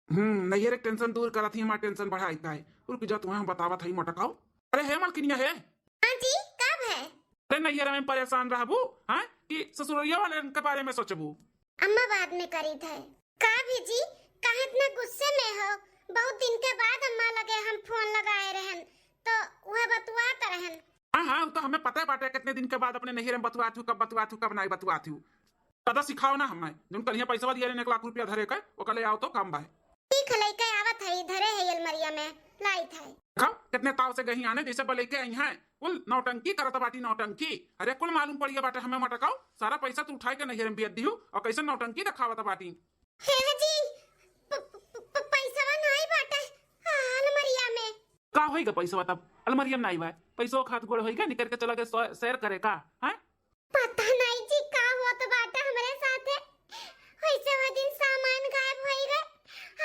हम्म, नैहरे के टेंशन दूर करत ही, हमार टेंशन बढ़ाई का है। रुक जा, तुम्हें हम बतावत हई मोटकाओ। अरे हे मलकिनिया हे। हाँ जी, कब है? अरे नैहरे में परेशान रहबू, हाँ, कि ससुरैया वाले के बारे में सोचबू? अम्मा बाद में करी थे। का भी जी, काहे इतना गुस्से में हो? बहुत दिन के बाद अम्मा लगे हम फोन लगाए रहन, तो वह बतुआत रहन। हाँ हाँ, वो तो हमें पता है बाटे, कितने दिन के बाद अपने नैहरे में बतुआत हूँ, कब बतुआत हूँ, कब नहीं बतुआत हूँ। ज्यादा सिखाओ ना हमें। जोन कलिया पैसा दिए रहे एक लाख रुपया धरे के, ओका ले आओ तो काम बा। ठीक है, लइके आवत है, धरे है अलमरिया में। लाइत है। देखा, कितने ताव से गही आने, जैसे बलैके आई हैं। कुल नौटंकी करत बाटी, नौटंकी। अरे, कुल मालूम पड़िया बाटे हमें मटकाऊ, सारा पैसा तू उठाए के नैहरे में बियत दिहू, और कैसे नौटंकी देखावत बाटी। हे जी, प-, प-, प-, पैसवा नाई बाटे, हाँ, अलमरिया में। का होइगा पैसवा तब? अलमरिया में नाई बा। पैसवा खात गोड़ होइगा, निकर के चला गए सो-, सैर करे का, हैं? पता नाई जी का होत बाटे हमरे साथे। वैसे वो दिन सामान गायब होई गए,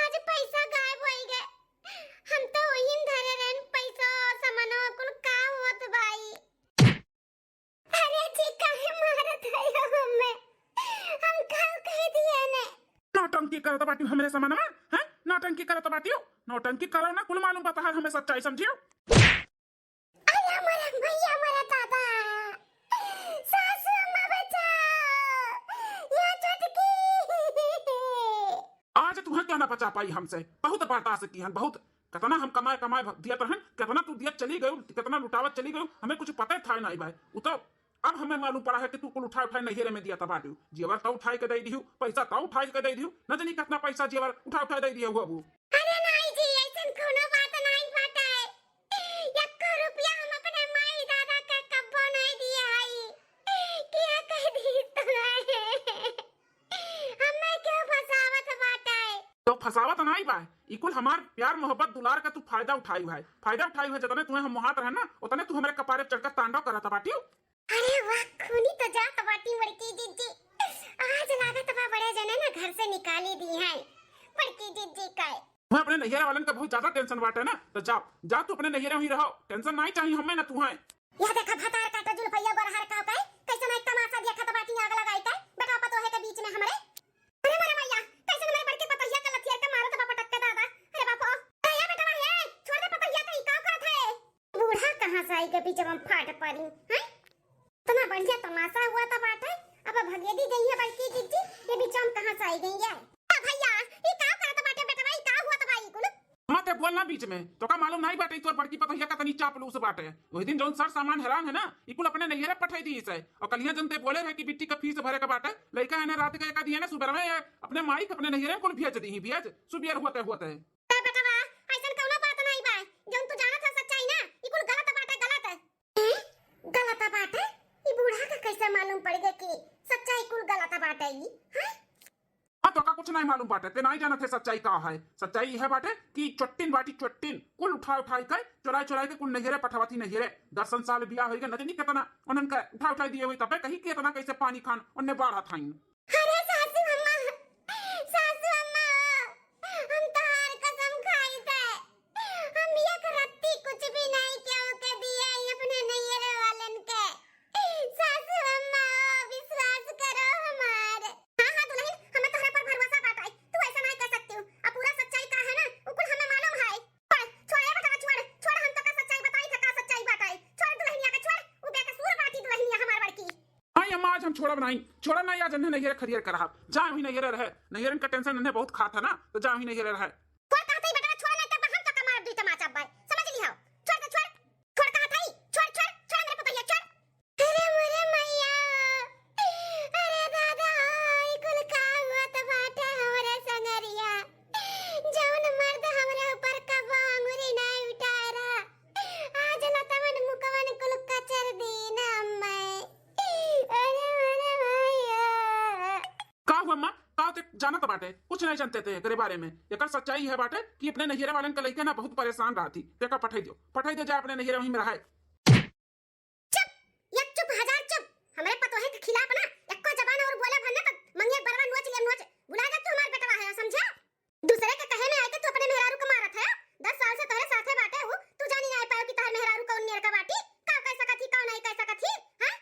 आज पैसा गायब होई गए। हम तो वहीं धरे रहन पैसा, सामानवा कुल का होत बाई। अरे जी, काहे मारत है हमें? हम का कह दिए ने? नौटंकी करत बाटी हमरे सामानवा, हैं? नौटंकी करत बाटी हो? नौटंकी करो ना, कुल मालूम बा तहार हमें सच्चाई, समझियो? अरे मरे भैया, मरे दादा, सासू अम्मा बचाओ, या छोटकी। आज तुहे क्यों ना बचा पाई हमसे, बहुत बर्दाश्त किहन, बहुत। कितना हम कमाए कमाए भ-, दियत रहन, कितना तू दियत चली गयू, कितना लुटावत चली गयू, हमें कुछ पता था नाई भाई। उ तो अब हमें मालूम पड़ा है कि तू कुल उठाए उठाए नैहरे में दियत बाटू। जेवर तो उठाए के दे दिहू, पैसा तो उठाए के दे दिहू, न जानी कितना पैसा जेवर उठा उठा दे दिया हुआ वो। अरे नाई जी, ऐसन कोनो बात नाई बाटे। एको रुपया हम अपने माई दादा के कब्बो नाई दिए हई। क्या कह दी तुम्हें? हमें क्यों फंसावत बाटे? तो फंसावत नाई बा, ई कुल हमार प्यार मोहब्बत दुलार का तू फायदा उठाई है, फायदा उठाई है। जतने तुम्हें हम मोहात रहे ना, उतने तू हमरे कपारे पे चढ़कर तांडव करत बाटियो। अरे वाह, खूनी तो जात बाटी बड़की जिज्जी। आज लागत बा बड़े जने ना घर से निकाली दी है बड़की जिज्जी का। तुम्हें अपने नैहरे वालन का बहुत ज्यादा टेंशन बाटे ना, तो जा, जा तू अपने नैहरे वहीं रहो, टेंशन नाई चाहिए हमें ना तू है। यह देखा भतार काटा जुल्फैया गोरहर का का, कैसे ना एक तमाशा देखत बाटी आग लगाई का, बेटा पतोहे के बीच में हमरे। अरे मोरे मैया, कैसे हमरे बड़के पतोहिया का लथियर के मारत बा पटक के दादा। अरे बापो, अरे ये बेटा ये, छोड़ दे पतोहिया का, ई का करत है? बूढ़ा कहाँ से आई के बीच में फाट पड़ी, हैं? इतना बढ़िया तमाशा हुआ था बाटे, अब भगेदी गई है बड़की जिज्जी, ये बीच में कहाँ से आई गई है? आ भैया, ई का करत बाटे बेटवा, ई का हुआ था भाई कुल? मत बोल ना बीच में, तो का मालूम नहीं बाटे, तोर बड़की पतोहिया का तनी चापलूस बाटे। वही दिन जौन सर सामान हैरान है ना, ई कुल अपने नैहरे पठाई दी इसे। और कलिया जन ते बोले रहे कि बिट्टी का फीस भरे का बाटे, लइका है ना रात का एक दिए ना सुबह में अपने माई के अपने नैहरे कुल भेज दी, भेज, सुबियर हुआ ते हुआ ते। ए बेटवा, ऐसन कौनो बात नहीं बा। जौन तू जानत है सच्चाई ना, ई कुल गलत बाटे, गलत। हैं? गलत बाटे? ई बूढ़ा का कैसे मालूम पड़ गए कि सच्चाई कुल गलत बाटे ई? हैं? हाँ, तो का कुछ नहीं मालूम बाटे, ते नहीं जानत है सच्चाई का है। सच्चाई यह बाटे कि चोट्टिन बाटी चोट्टिन, कुल उठा उठाई के, चुराई चुराई के कुल नैहरे पठवाती नैहरे। दर्शन साल बियाह होई गए, न जानी कितना उन्हन का उठा उठाई दिए हुई, तबे कही कि इतना कैसे पानी खान उन्ने बाढ़ा थाइन। अरे सासू अम्मा, सासू अम्मा, हम तोहार कसम खाई थे, हम एक रत्ती कुछ भी नहीं केहू के दिए अपने नैहरे वालन के। सासू अम्मा, विश्वास करो हमार। हाँ, हाँ दुल्हन, हमें तोहरे पर भरोसा बाटे, तू ऐसा नहीं कर सकती हूँ। अब पूरा सच्चाई का है ना, उ कुल हमें मालूम है। छोड़, छोड़, ए बेटा, छोड़, छोड़, हम तो का सच्चाई बताई थे, का सच्चाई बाटे। छोड़ दुल्हनिया के, छोड़, उ बेकसूर बाटी दुल्हनिया हमार बड़की। आई अम्मा, आज हम छोड़ब नहीं, छोड़ब नहीं, आज इन्हें नैहरे खरियर करब। जा वहीं नैहरे रहे, नैहरन का टेंशन इन्हें बहुत खात है ना, तो जा वहीं नैहरे रहे। छोड़ कहते ही बेटा, छोड़ नहीं तो हम तो का मारब दुई तमाचा अब्बे, समझ ली हो? छोड़ दे, छोड़, छोड़ कहत हई, छोड़, छोड़, छोड़ हमरे पतोहिया, छोड़। अरे मोरे मैया, अरे दादा, ई कुल का हुआ त बाटे हमरे संगरिया? जौन मर्द हमरे ऊपर कबो अंगुरी नाई उठाए रहा, आज लतवन मुकवन कुल कचर दीन अम्मे। अरे मोरे मैया। का हुआ अम्मा? का ते जानत बाटे? कुछ नहीं जानते थे एकरे बारे में। एकर सच्चाई है बाटे कि अपने नैहरे वालन के लइके ना बहुत परेशान रहती। तेका पठाई दियो, पठाई दे जा अपने नैहरे वहीं में रहे। चुप, एक चुप हजार चुप। हमरे पतोहे के खिलाफ ना एको जबान और बोले भर ना तो मंगिया बरवा नोच लिया नोच। भुला जा तू हमार बेटवा है, समझा? दूसरे के कहे में आके तू अपने मेहरारू के मारत है। दस साल से तोहरे साथे बाटे हूँ, तू जानी ना पायो कि तोहर मेहरारू कौन नियर का बाटी, का कह सकत ही, का नहीं कह सकत ही, हैं?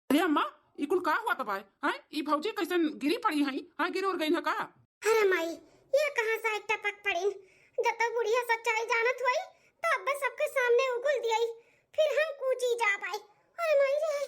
अरे अम्मा, ई कुल का हुआ तबाय? हैं? ई भौजी कैसन गिरी पड़ी हैं? हाँ, गिर उर गई है का? अरे माई, ये कहाँ से एक टपक पड़ीन? जब तक बुढ़िया सच्चाई जानत होई, तब बस सबके सामने उगल दियाई, फिर हम कूची जा पाई। अरे माई रे।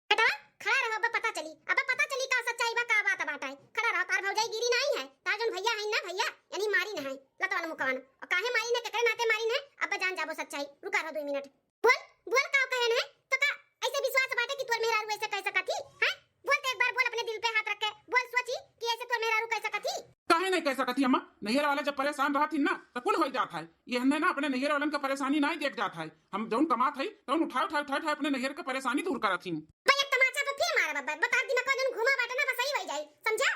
बेटा, खड़ा रहो, अब पता चली, अब पता चली का सच्चाई बा, का बात बाटे। खड़ा रहो, तार भौजाई गिरी नहीं है, तार जौन भैया है ना, भैया, यानी मारी न है, लत वाला मुकान। और काहे मारी न, केकरे नाते मारी न, अब जान जाबो सच्चाई। रुका रहो दो मिनट। बोल, बोल का कहन है? तो का ऐसे विश्वास बाटे कि तोर मेहरारू ऐसे कह सकत ही? हैं? बोल तो एक बार बोल अपने दिल पे हाथ रख के। बोल सोची कि ऐसे तोर मेहरारू कह सकत ही? काहे नहीं कह सकत ही अम्मा, नैहर वाले जब परेशान रहत ही ना, तो कुल हो जात है। ये हन्ने ना अपने नैहर वालन का परेशानी नहीं देख जात है। हम जौन कमात है, तौन उठाए, उठाए, उठाए, उठाए अपने नैहर के परेशानी दूर करत ही। भाई, एक तमाचा तो फिर मारा बब्बा, बता दिमाग का जौन घुमा बाटे ना, बस यही वही जाई, समझा?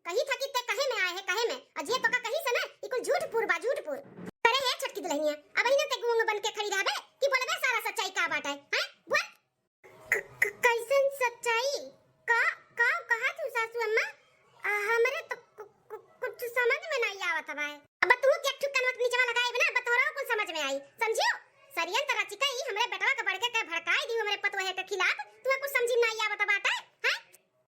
कही था कि ते कहे में आए है, कहे में, और जे तोका कही से ना, ई कुल झूठ पूर बा, झूठ पूर। अरे हे छोटकी दुल्हनिया, अब ही ना ते गूंग बन के खड़ी रहबे कि बोलबे सारा सच्चाई का बाटे, हैं? बोल। क-, क-, कैसन सच्चाई? का, का कहा तू सासू अम्मा? आ, हमरे तो कु-, कु-, कुछ समझ में नहीं आवत बाय। अब तू के एक ठुक कनवा के नीचवा लगाए बिना, अब तोहरा कुछ समझ में आई, समझियो? षड्यंत्र रचिका ई हमरे बेटवा के बड़के के भड़काई दी हमरे पतोहे के खिलाफ, तू कुछ समझ में नहीं आवत बाटे, हैं?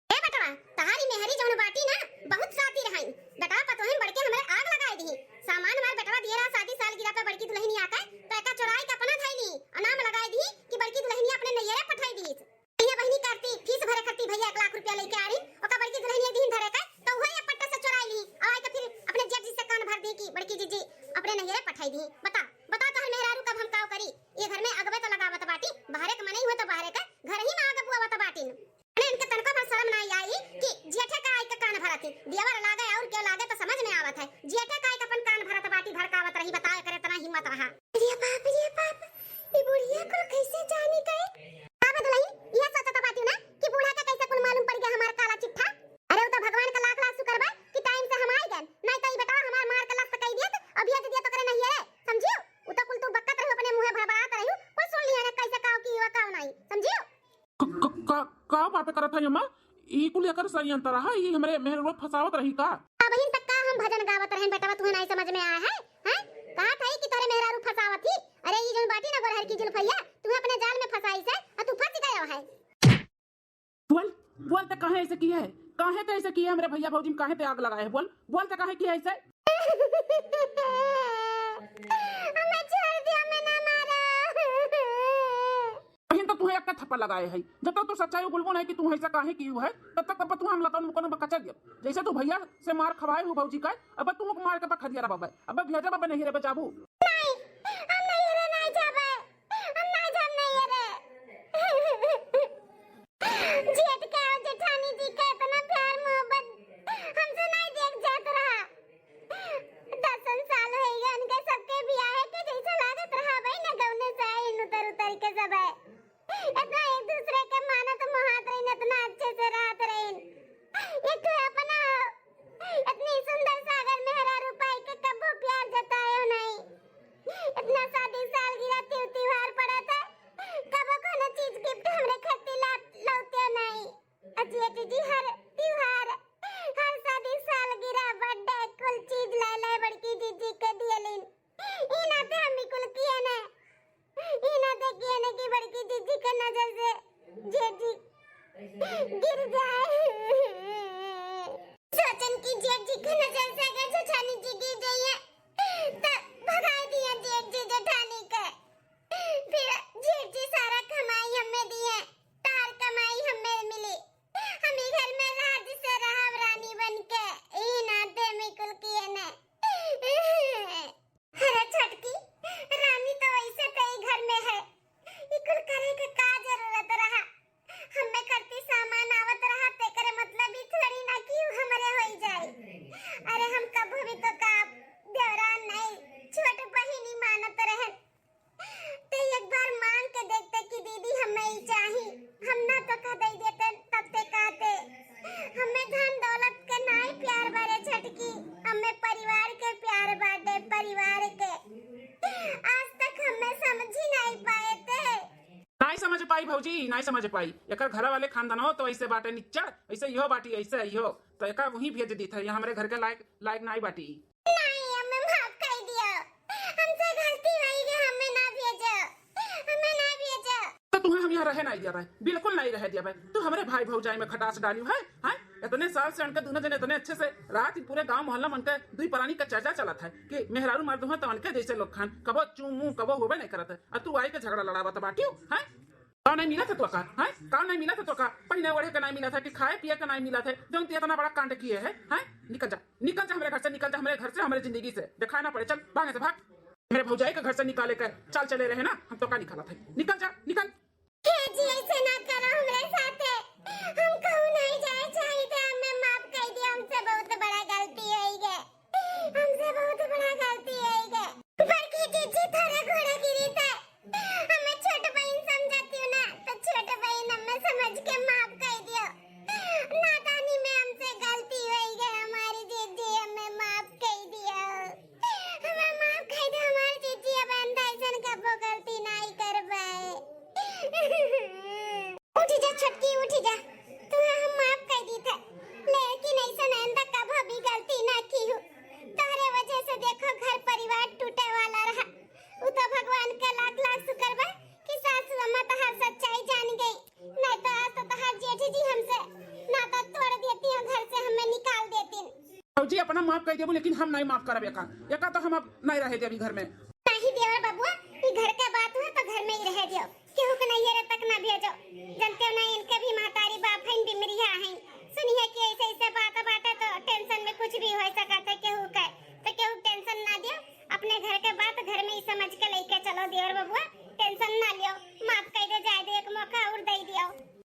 ए बेटवा, तहारी मेहरी जौन बाटी ना, बहुत साती रहाई। बेटवा पतोहे में बड़के हमरे आग लगाए दी। सामान हमार बेटवा दिए रहा शादी सालगिरह पे बड़की दुल्हनी आके, तो एका चोराई के अपना धइली, और नाम लगाए दी कि बड़की दुल्हनिया अपने नैहरे पठाई दी। भैया बहिनी करती फीस भरे करती भैया एक लाख रुपया लेके आ रही, ओका बड़की दुल्हनिया दिन धरे के, तो वही पट्टे से चोराई ली, और आके फिर अपने जेठ जी से कान भर दी कि बड़की जीजी अपने नैहरे पठाई दी। बता, बता तोहर मेहरारू कब हम काव करी? ये घर में अगबे तो लगावत बाटी, बाहरे के मनई हुए तो बाहरे के, घर ही में आग बुआवत बाटिन। अरे इनके तनको भर शर्म ना आई कि जेठे का आई के कान भरत ही, दियावर लागे और क्यों लागे तो समझ में आवत है। जेठे का आई के अपन कान भरत बाटी भड़कावत रही, बताओ एकर इतना हिम्मत रहा। रे बाप, रे बाप, ई बुढ़िया कुल कैसे जानी गए? का बे दुल्हन, यह सोचत बाटी ना कि बूढ़ा के कैसे कुल मालूम पड़ गया हमार काला चिट्ठा? अरे वो तो भगवान का लाख लाख शुक्र बा कि टाइम से हम आई गए, नहीं तो ई बेटवा हमार मार के लस्त कई दियत, अब भेज दियत ओकरे नैहरे, समझियो? उ तो कुल तू बकत रही, अपने मुंहे भड़बड़ात रही, कुल सुन लिया ना कैसे काव की हुआ काव नहीं, समझियो? क-, क-, का, का बात करत है अम्मा? ई कुल एकर षड्यंत्र रहा, ई हमरे मेहरवा फंसावत रही का? अबहिन तक का हम भजन गावत रहन बेटवा, तुहे नाई समझ में आया है? हैं? कहा था कि तोरे मेहरारू फंसावत ही? अरे ई जौन बाटी ना गोरहर की जुल्फैया, तुहे अपने जाल में फंसाई से, आ तू फंस गयो है। बोल, बोल ते काहे ऐसे किया है? काहे ते ऐसे किया है हमरे भैया भौजी में? काहे ते आग लगाए है? बोल, बोल ते काहे किया ऐसे? हमें छोड़ दिया, हमें ना मारो। अहिन तो तुहे एक थप्पड़ लगाए है। जब तक तू सच्चाई बोलबो नहीं कि तू ऐसा काहे की है, तब तक अब तू हम लतन मुकन बकचा दिया। जैसे तू भैया से मार खवाए हो भौजी का, अब तू मार के बखरिया रहा बाबा। अब भेजा बाबा नहीं रे बचाबू। नहीं, हम नहीं रे, नहीं जाबे। हम नहीं जाब नहीं रे। जेठ के और जेठानी जी के इतना प्यार मोहब्बत हमसे नहीं देख जात रहा। दसन साल होइगा उनके सबके बियाहे के, जैसे लागत रहा भाई न गौने से आई उतर उतर के सब है। इतना एक दूसरे के मानत मोहात रहीन, इतना अच्छे से रहत रहीन। एक ठो अपना इतनी सुंदर सागर मेहरारू पाई के कबो प्यार जतायो नहीं। इतना शादी सालगिरह त्यों-, त्योहार पड़त है, कबो कोनो चीज गिफ्ट हमरे खातिर ला-, लौते नहीं। अजी, अजी जी, हर त्योहार, हर शादी सालगिरह, बर्थडे, कुल चीज ला ला बड़की जीजी के दियलिन। ई नाते हम भी कुल किए ने, ई नाते किए ने कि बड़की जीजी के नजर से जेजी गिर जाए। सोचन कि जेजी के नजर से अगर जेठानी जी गिर जाइए, त भगाए दिए जेजी जेठानी के। फिर जेजी सारा कमाई हमें दिए, तार कमाई हमें मिली। हम ई घर में राज से रहब रानी बन के, ई नाते में कुल किए ने। अरे छोटकी, रानी तो वैसे कई घर में है, ई कुल करे के का जरूरत रहा? हमें करती सामान आवत रहा, तेकरे मतलब ई थोड़ी ना कि ऊ हमरे होई जाए। अरे हम कभो भी तो का देवरान नहीं, छोट बहिनी मानत रहन। ते एक बार मांग के देखते कि दीदी हमें ई चाही, हम ना तो कह दे देते तब ते कहते। हमें धन दौलत के नाई प्यार बारे छटकी, हमें परिवार के प्यार बाटे, परिवार के। आज तक हमें समझी नहीं पाए थे। नाई समझ पाई भौजी, नाई समझ पाई। एकर घर वाले खानदानो तो ऐसे बाटे निच्चड़, ऐसे इहो बाटी, ऐसे इहो। तो एका वहीं भेज दी था, ये हमरे घर के लायक, लायक नाई बाटी। नहीं, हमें माफ कर दियो। हमसे गलती होई गई, हमें ना भेजो। हमें ना भेजो। तो तुम्हें हम यहाँ रहे नहीं दिया भाई, बिल्कुल नहीं रहे दिया भाई। तू हमरे भाई भौजाई में खटास डालियो है, हैं? इतने साल से उनके दोनों जने इतने अच्छे से रात ही पूरे गांव मोहल्ला में उनके दुई परानी का चर्चा चलत है कि मेहरारू मर्द हुआ तो उनके जैसे लोग खान, कबो चू मुंह कबो होबे नहीं करत है। और तू आई के झगड़ा लड़ावत बाटियो, हैं? का नहीं मिला था तो का? हैं? का नहीं मिला था तो का? पहिने ओढ़े का नहीं मिला था कि खाए पिए का नहीं मिला था? जौन तू इतना बड़ा कांड किए है, हैं? निकल जा, निकल जा हमरे घर से, निकल जा हमरे घर से, हमरे जिंदगी से। दिखाई ना पड़े, चल भागे से भाग। मेरे भौजाई के घर से निकाले का चाल चले रहे ना, हम तो का निकाला था? निकल जा, निकल। हे जी, ऐसे ना करो हमरे साथे। हम कहूँ नहीं जाए चाहिए थे, हमें माफ कर दिया, हमसे बहुत बड़ा गलती हो गई। उठी जा छोटकी, उठी जा, तुहे हम माफ कर दी थे, लेकिन ऐसा आइंदा कभी भी गलती ना की हूँ। तोहरे वजह से देखो घर परिवार टूटे वाला रहा। उ तो भगवान का लाख लाख शुक्र बा कि सासू अम्मा तोहार सच्चाई जान गई, नहीं तो आज तो तोहार जेठ जी हमसे नाता तोड़ देती और घर से हमें निकाल देती। भौजी, अपना माफ कर देबू, लेकिन हम नहीं माफ करब एका। एका तो हम अब नहीं रहे देबी घर में। नहीं देवर बबुआ, ई घर के बात हुआ तो घर में ही रह दियो, केहू के नैहरे तक ना भेजो। जनते हो ना, इनके भी महतारी बाप हैं, बिमरिया हैं। सुनिए कि ऐसे ऐसे बात बाटे तो टेंशन में कुछ भी हो सकत है केहू के, तो केहू टेंशन ना दियो। अपने घर के बात घर में ही समझ के लेके चलो देवर बबुआ, टेंशन ना लियो, माफ कर दे, जाए दे, एक मौका और दे दियो।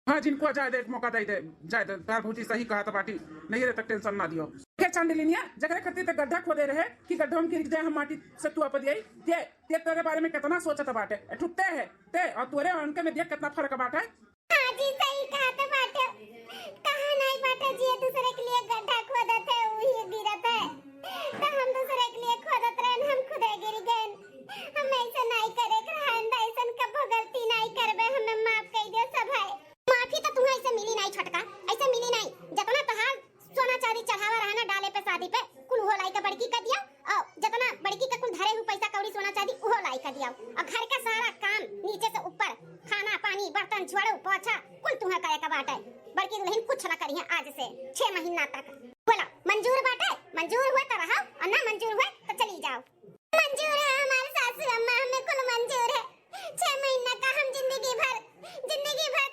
हाँ, जिनको जाए दे, एक मौका दे दे, जाए दे। तार भौजी सही कहत बाटी, नैहरे तक टेंशन ना दियो। के चांदलिनिया, जकरे खातिर ते गड्ढा खोदे रहे कि गड्ढा में गिर जाए, हम माटी से तू आप दिए, ते, ते तेरे बारे में कितना सोचत बाटे। ए, ठुत्ते है ते, और तोरे और उनके में देख कितना फर्क बाटे। हाँ जी, सही कहत बाटे। कहा नहीं बाटे, जे दूसरे के लिए गड्ढा खोदत है, वही गिरत है। तो हम दूसरे के लिए खोदत रहन, हम खुदे गिर गए। हम ऐसे नहीं करे के रहन, ऐसन कबो गलती नहीं करबे, हमें माफ कर दियो सब है। माफी तो तुम्हें ऐसे मिली नहीं छोटका, ऐसे मिली नहीं। जितना तोहार सोना चांदी चढ़ावा रहा ना डाले पे शादी पे, कुल उहो लाई के बड़की कर दिया। और जितना बड़की के कुल धरे हुए पैसा कौड़ी सोना चांदी उहो लाई कर दिया। और घर का सारा काम नीचे से ऊपर, खाना पानी बर्तन झाड़ू पोछा कुल तुम्हें करे का बाटे। बड़की दुल्हन कुछ ना करिए आज से छह महीना तक। बोला मंजूर बाटे? मंजूर हुए तो रहो और ना मंजूर हुए तो चली जाओ। मंजूर है हमारे सासू अम्मा, हमें कुल मंजूर है। छह महीना का हम जिंदगी भर, जिंदगी भर